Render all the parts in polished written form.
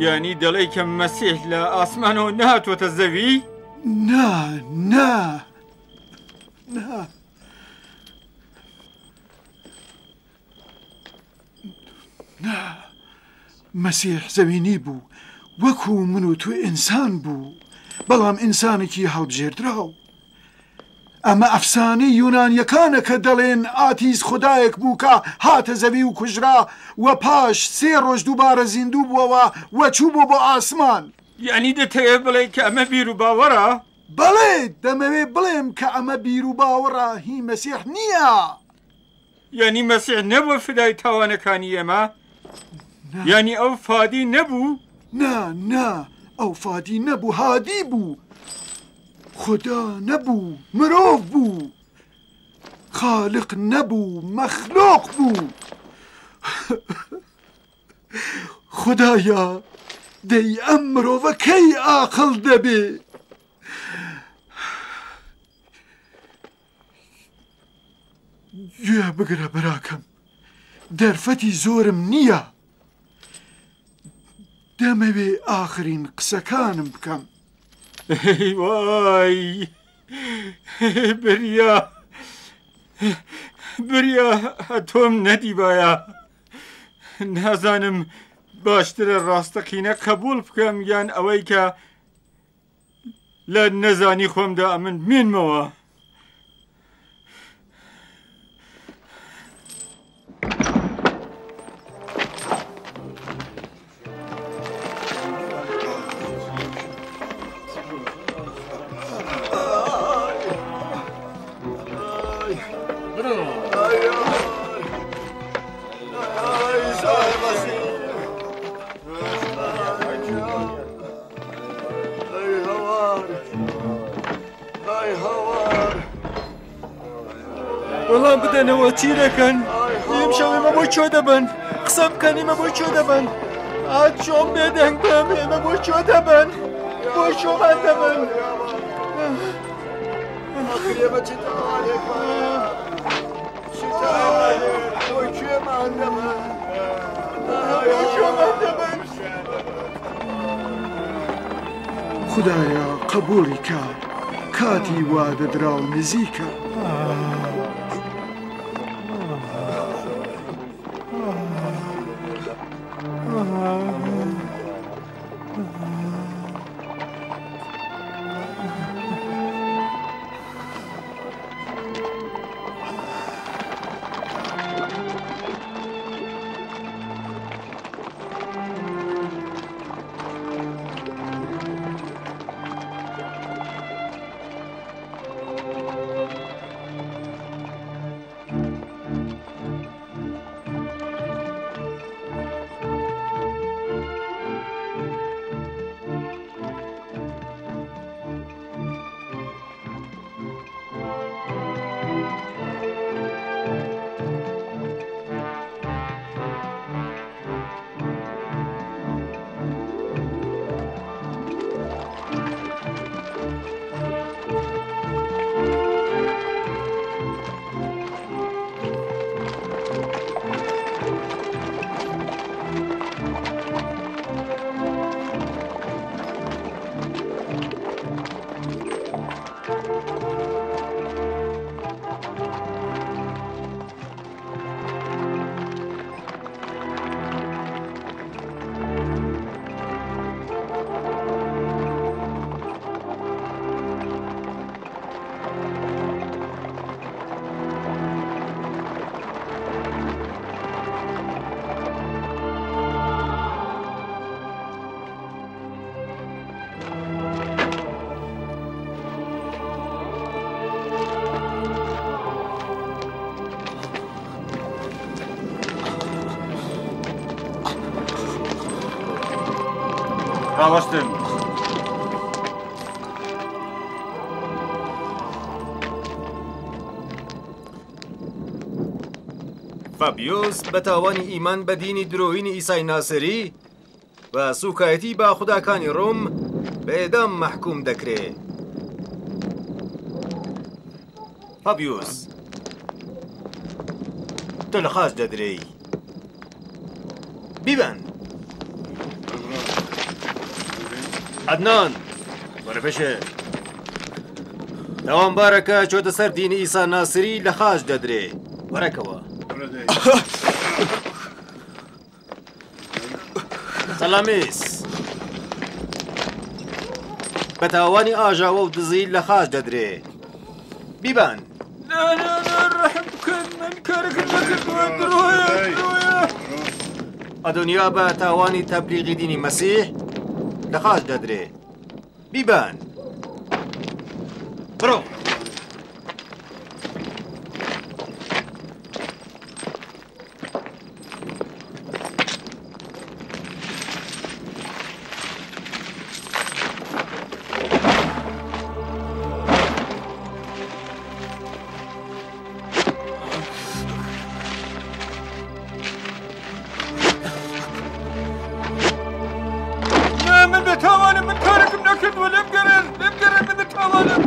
یانی دەڵێی کە مەسیح لە ئاسمانەوە نەهاتووەتە زەوی؟ نا، نا، نا. نا، مەسیح زەوینی بوو، وەکو من و تو ئینسان بوو، بەڵام ئینسانێکی هەڵبژێردراو. ئەمە ئەفسانەی یونانیەکانە کە دەڵێن ئاتیس خودایەک بوو کە هاتە زەوی و کوژرا و پاش سێ ڕۆژ دووبارە زیندوو بووەوە و چوو بۆ ئاسمان. یانی دەتەوێ بڵێی کە ئەمە بیروباوەڕە؟ بەڵێ، دەمەوێ بڵێم کە ئەمە بیروباوەڕە، هی مەسیح نییە. یانی مەسیح نەبووە فدای تاوانەکانی ئێمە؟ یانی ئەو فادی نەبوو؟ نا، نا، ئەو فادی نەبوو، هادی بوو. خودا نەبوو، مرۆڤ بوو. خالق نەبوو، مەخلوق بوو. خودایا، دەی ئەم مرۆڤە کەی ئاقڵ دەبێ؟ گوێ بگرە براکەم دەرفەتی زۆرم نییە دەمەوێ ئاخرین قسەکانم بکەم. وای بریا بریا تۆم نەدیبایە نازانم باشترە ڕاستەقینە قبول بکەم یان ئەوەی کە لە نەزانی خۆمدا ئەمن بمێنمەوە. وەڵام بدەنەوە چی دەکەن ئیمشەو ئێمە بۆ کوێ دەبەن قسە بکەن ئێمە بۆ کوێ دەبەن ئا چۆن بێدەنگ بم ئێمە بۆ کوێ دەبەن بۆ کوێمان دەبەن خودایە قبوڵی کە کاتی وادەدراو نزیکە. ڕاوەستن. فابیۆس بە تاوانی ئیمان بە دینی درۆیینی ئیسای ناسری و سووکایەتی بە خوداکانی ڕۆم بە ئێدام مەحکووم دەکرێ. فابیوس تۆ لە خاچ دەدرێی. بیبەن. عەدنان وەرە پێشێ. تاوانبارەکە چۆتە سەر دینی ئیسا ناسری لە خاچ دەدرێ. وەرەکەوە. سەلامیس بە تاوانی ئاژاوە و دزی لە خاچ دەدرێ. بیبان. نا نا نا ڕەحم بکەن من کارەکەم نەکردووە درۆیە درۆیە. ئەدۆنیا بە تاوانی تەبلیغی دینی مەسیح لە خاچ دەدرێ. بیبەن. بڕۆ. نا من بێتاوانم من کارێکم نەکردووە لێم گەرێن لێم گەرێن من بێتاوانم.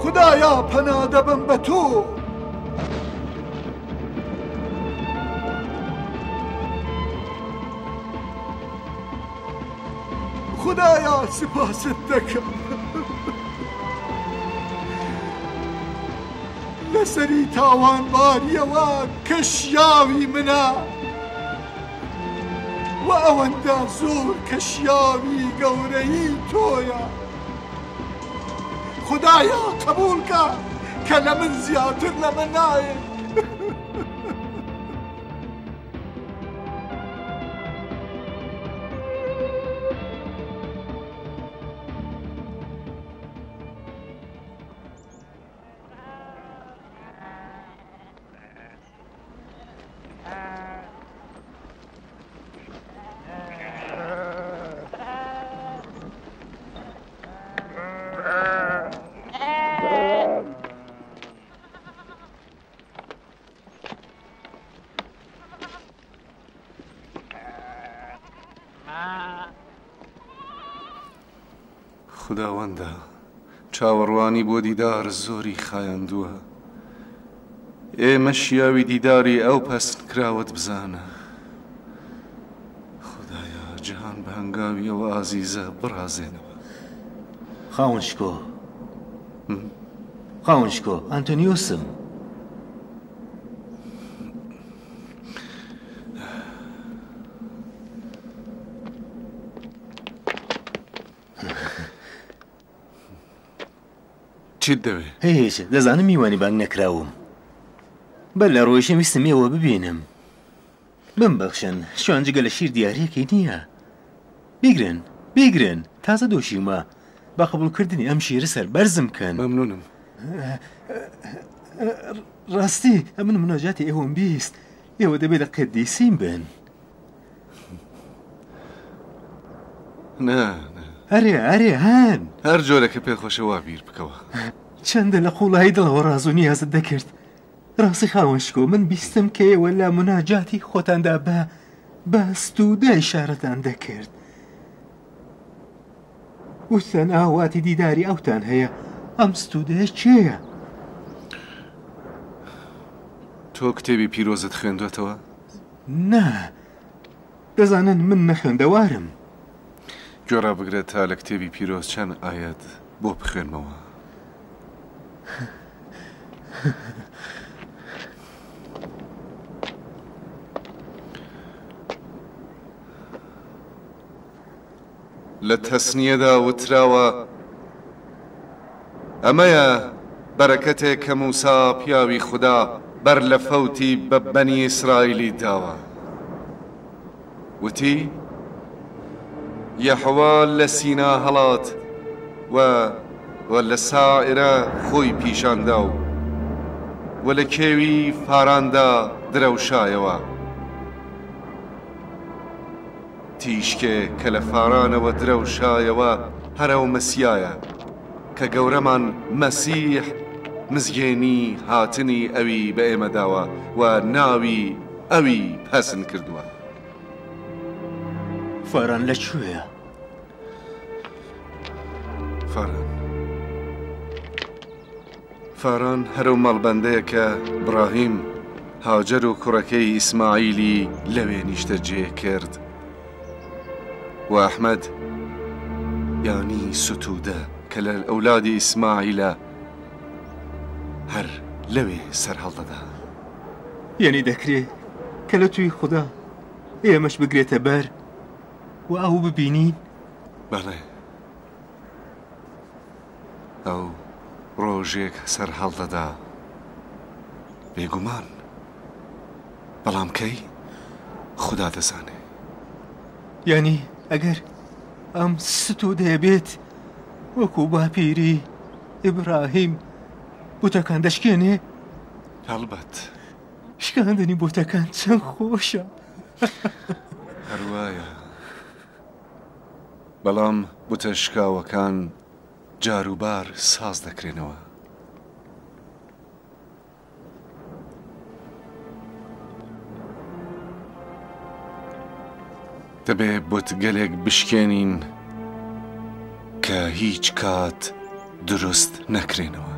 خودایا پەنا دەبەم بە تۆ. خودایا سپاست دەکەم. لەسەری تاوانباریەوە کە شیاوی منە و ئەوەندە زۆر کە شیاوی گەورەیی تۆیە. خودایا قبوڵکە کە لە من زیاتر لەمە نایەت. خوداوەندە چاوەڕوانی بۆ دیدار زۆری خایاندووە ئێمە شیاوی دیداری ئەو پەسندکراوەت بزانە. خودایا جیهان بە هەنگاوی ئەو ئازیزە بڕازێنەوە. خاوەن شکۆ، خاوەن شکۆ، ئەنتۆنیۆسم. چیت دەوێ؟ هیچ، دەزانم میوانی بانگ نەکراوم. بەر لە ڕۆیشتن ویستم ئێوە ببینم. بمبەخشن، شوان جگە لە شیر دیارییەکی نییە. بیگرن، بیگرن، تازە دۆشیومە. بە قبوڵکردنی ئەم شیرە سەربەرزم بکەن. مەمنونم. ڕاستی، ئەمن مناجاتی ئێوەم بیست. ئێوە دەبێ لە قەدیسین بن. نا، نا. ئەرێ، ئەرێ، هەن. هەر جۆرە کە پێت خۆشە وا بیر بکەوە. چەندە لە قووڵایی دڵەوە ڕاز و نیازت دەکرد. ڕاستی خاوەن شکۆ، من بیستم کە ئێوە لە موناجاتی خۆتاندا بە بە ستوودە ئیشارەتان دەکرد. وتتان ئاواتی دیداری ئەوتان هەیە. ئەم ستوودەیە کێیە؟ تۆ کتێبی پیرۆزت خوێندووەتەوە؟ نا، دەزانن من نەخوێندەوارم. گوێ ڕابگرە تا لە کتێبی پیرۆز چەند ئایەت بۆ بخوێنمەوە. لە تەسنیەدا وتراوە، ئەمەیە بەرەکەتێک کە موسا پیاوی خودا بەر لە فەوتی بە بەنی ئیسرائیلی داوە. وتی، یەهوە لە سینا هەڵات و و لە ساعیرە خۆی پیشان دا و و لە کێوی فاراندا درەوشایەوە. تیشکێ کە لە فارانەوە درەوشایەوە هەر ئەو مەسیایە کە گەورەمان مەسیح مزگێنی هاتنی ئەوی بە ئێمە داوە و ناوی ئەوی پەسن کردووە. فاران لە کوێیە؟ فاران فاران هەر ئەو مەڵبەندەیە کە براهیم، هاجەر و کوڕەکەی ئیسماعیلی لەوێ نیشتەجێ کرد و ئەحمەد یانی ستوودە کە لە ئەولادی ئیسماعیلە هەر لەوێ سەرهەڵدەدا. یانی دەکرێ کە لە تووی خودا ئێمەش بگرێتە بەر و ئەو ببینین؟ بەڵێ. ئەو ڕۆژێک سەرهەڵدەدا. بێگومان. بەڵام کەی؟ خودا دەزانێ. یانی ئەگەر ئەم ستوودەیە بێت وەکوو باپیری ئیبراهیم بتەکان دەشکێنێ؟ هەڵبەت. شکاندنی بتەکان چەند خۆشە. هەروایە. بەڵام بتە شکاوەکان جاروبار ساز دەکرێنەوە. دەبێ بتگەلێک بشکێنین کە هیچ کات دروست نەکرێنەوە.